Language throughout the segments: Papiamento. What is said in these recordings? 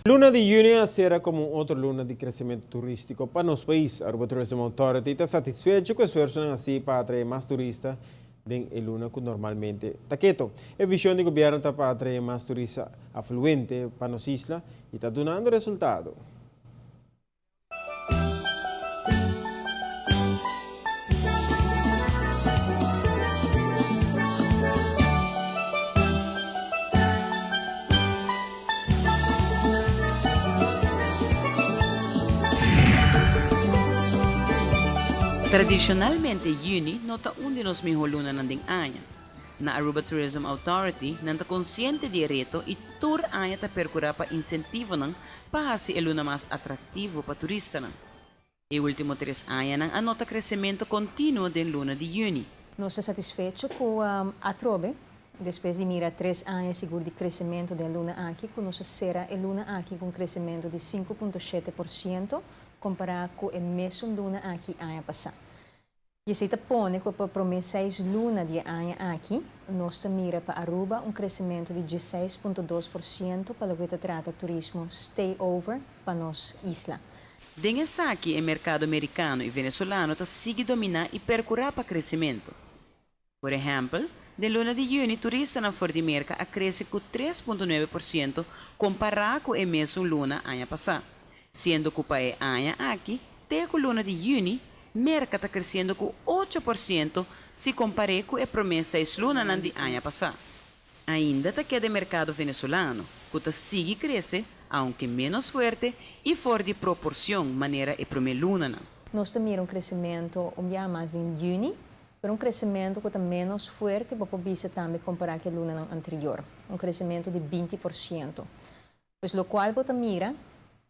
Luna di juni a sera como un otro luna di crecemento turistico pa nos pais. Aruba Tourism Authority ta satisfecho cu esfuerzonan haci pa atrae mas turista den e luna cu normalmente ta keto. E vision di gobierno ta pa atrae mas turista afluente pa nos isla y ta dunando resultado. Tradicionalmente juni no ta un di nos miho lunanan den aña. Na Aruba Tourism Authority nan ta consciente di e reto y tur aña ta percura pa incentivonan pa hasi e luna mas atractivo pa turistanan. E ultimo tres añanan a nota crecemento continuo den luna di juni. Nos ta satisfecho cu atrobe, despues di mira tres aña sigur di crecemento den luna aki, cu nos a cera e luna aki cu un crecemento di 5.7% compara cu e mesun luna aki aña pasa. I esei ta pone ku pa promé seis luna di e aña aki nos ta mira pa Aruba un kresementu di 16.2% pa loke ta trata turismo stay-over pa nos isla. Den esaki e merkado merikano i venezolano ta sigui dominá i perkurá pa kresementu. Por ehèmpel, den luna di yüni turistanan for di Merka a krese ku 3.9% kompará ku e mesun luna aña pasá, siendo ku pa e aña aki te ku luna di yüni Merka ta kresiendo ku 8% si kompar'é ku e promé seis lunanan di aña pasá. Ainda ta keda e merkado venezolano ku ta sigui krese, aunke ménos fuerte i for di proporshon manera e promé lunanan. Nos ta mira un kresementu un biaha mas den yüni. Pero un kresementu ku ta ménos fuerte bo por bisa tambe kompará ku e lunanan anterior, un kresementu di 20%. Pues lokual bo ta mira,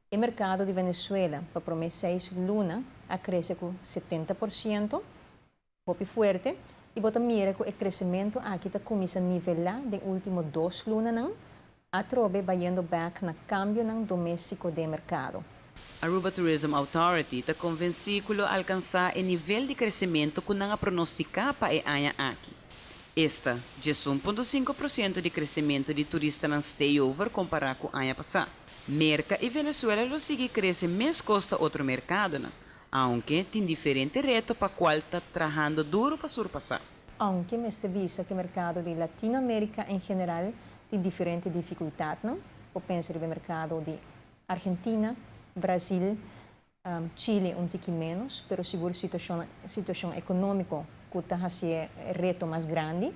e merkado di Venezuela pa promé seis luna a krese ku 70%, hopi fuerte, i bo ta mira ku e kresementu aki ta kuminsá nivelá den último dos lunanan, atrobe bayendo bèk na kambionan doméstiko den merkado. Aruba Tourism Authority ta konvensí ku lo alkansá e nivel di kresementu ku nan a pronostiká pa e aña aki, esta 11.5% di kresementu di turistanan stayover kompará ku aña pasá. Merka i Venezuela lo sigui krese meskos ta otro merkadonan, aunke tin diferente reto pa kual ta trahando duru pa surpasá. Aunke mester bisa ku e merkado di Latinoamérika en general tin diferente difikultatnan, por pensa riba e merkado di Argentina, Brasil, Chile un tiki ménos, pero sigur situashon situashon ekonómiko ku ta hasi e reto mas grandi.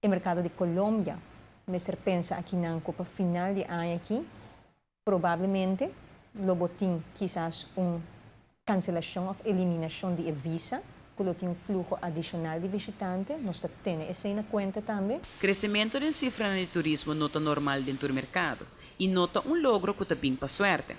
E merkado di Colombia mester pensa akinan ku pa final di aña aki probablemente lo bo tin kisas un kanselashon òf eliminashon di e visa ku lo tin un fluho adishonal di bishitante. Nos ta tene esei na kuenta tambe. Kresementu den sifranan di turismo no ta normal den tur merkado i no ta un logro ku ta bin pa suerte.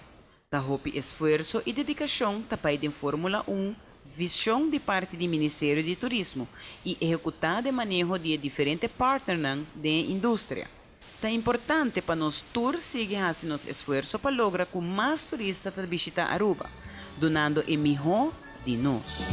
Ta hopi esfuerso i dedikashon ta bai den formula un vishon di parti di Ministerio di Turismo i ehekutá den maneho di e diferente partnernan den e industria. Ta importante pa nos tur sigui hasi nos esfuerso pa logra ku mas turista ta bishitá Aruba, dunando e mihó di nos.